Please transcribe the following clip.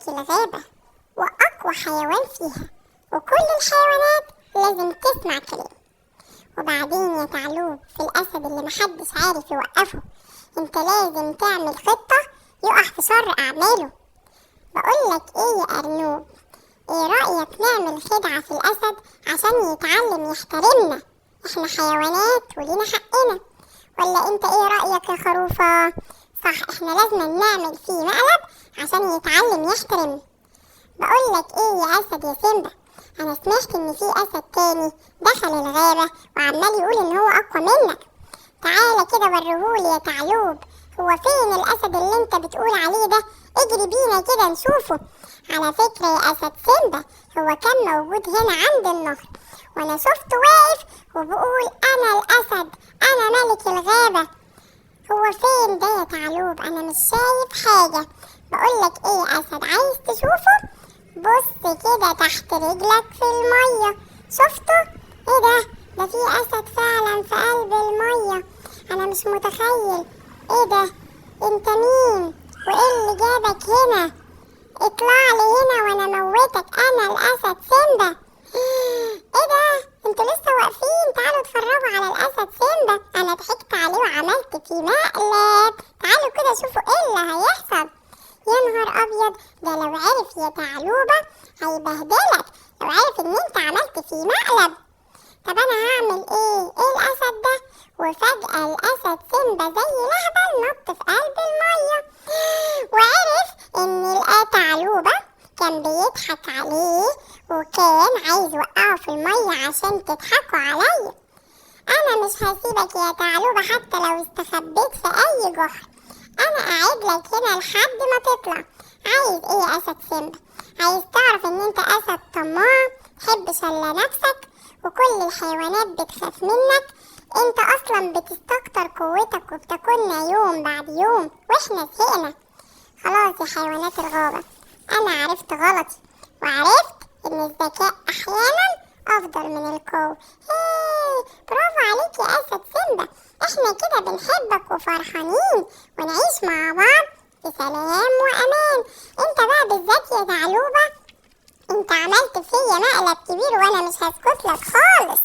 ملك الغابة وأقوى حيوان فيها، وكل الحيوانات لازم تسمع كلامه. وبعدين يا ثعلوب في الأسد اللي محدش عارف يوقفه، انت لازم تعمل خطة يقع في شر أعماله. بقولك ايه يا أرنوب، ايه رأيك نعمل خدعة في الأسد عشان يتعلم يحترمنا؟ احنا حيوانات ولينا حقنا. ولا انت ايه رأيك يا خروفة؟ صح، احنا لازم نعمل فيه مقلب عشان يتعلم يحترم. بقولك ايه يا أسد يا سيمبا، انا سمعت ان في أسد تاني دخل الغابة وعمال يقول ان هو اقوى منك. تعالى كده وريهولي يا ثعلوب، هو فين الأسد اللي انت بتقول عليه ده؟ اجري بينا كده نشوفه. على فكرة يا أسد سيمبا، هو كان موجود هنا عند النهر وانا شفته واقف وبقول انا الأسد، انا ملك الغابة. هو فين ده يا ثعلوب؟ انا مش شايف حاجة. بقولك ايه يا أسد، عايز تشوفه؟ بص كده تحت رجلك في المية، شفته؟ ايه ده؟ ده في أسد فعلا في قلب المية، انا مش متخيل. ايه ده؟ انت مين؟ وايه اللي جابك هنا؟ اطلع لي هنا وانا موتك، انا الأسد سيمبا. ايه ده؟ انتوا لسه واقفين؟ تعالوا اتفرجوا على الأسد سيمبا، انا ضحكت عليه وعملت فيه مقلب. تعالوا كده شوفوا ايه اللي هيحصل. يا نهار ابيض، ده لو عرف يا ثعلوبة هيبهدلك، لو عرف ان انت عملت فيه مقلب. طب انا هعمل ايه؟ ايه الاسد ده؟ وفجأة الاسد سيمبا زي لهبل نط في قلب المية، وعرف ان الثعلوبة كان بيضحك عليه وكان عايز يوقعه في المية عشان تضحكوا عليا. انا مش هسيبك يا ثعلوبة حتى لو استخبيت في اي جحر، انا قاعد لك هنا لحد ما تطلع. عايز ايه يا اسد سيمبا؟ عايز تعرف ان انت اسد طماع، تحبش الا نفسك وكل الحيوانات بتخاف منك، انت اصلا بتستكتر قوتك وبتاكلنا يوم بعد يوم واحنا زهقنا. خلاص يا حيوانات الغابة، انا عرفت غلطي وعرفت ان الذكاء احيانا افضل من القوة. هاي، برافو عليك يا اسد سيمبا، احنا كده بنحبك وفرحانين ونعيش مع بعض في سلام وامان. انت بقى بالذات يا ثعلوبة، انت عملت فيا مقلب كبير وانا مش هسكت لك خالص.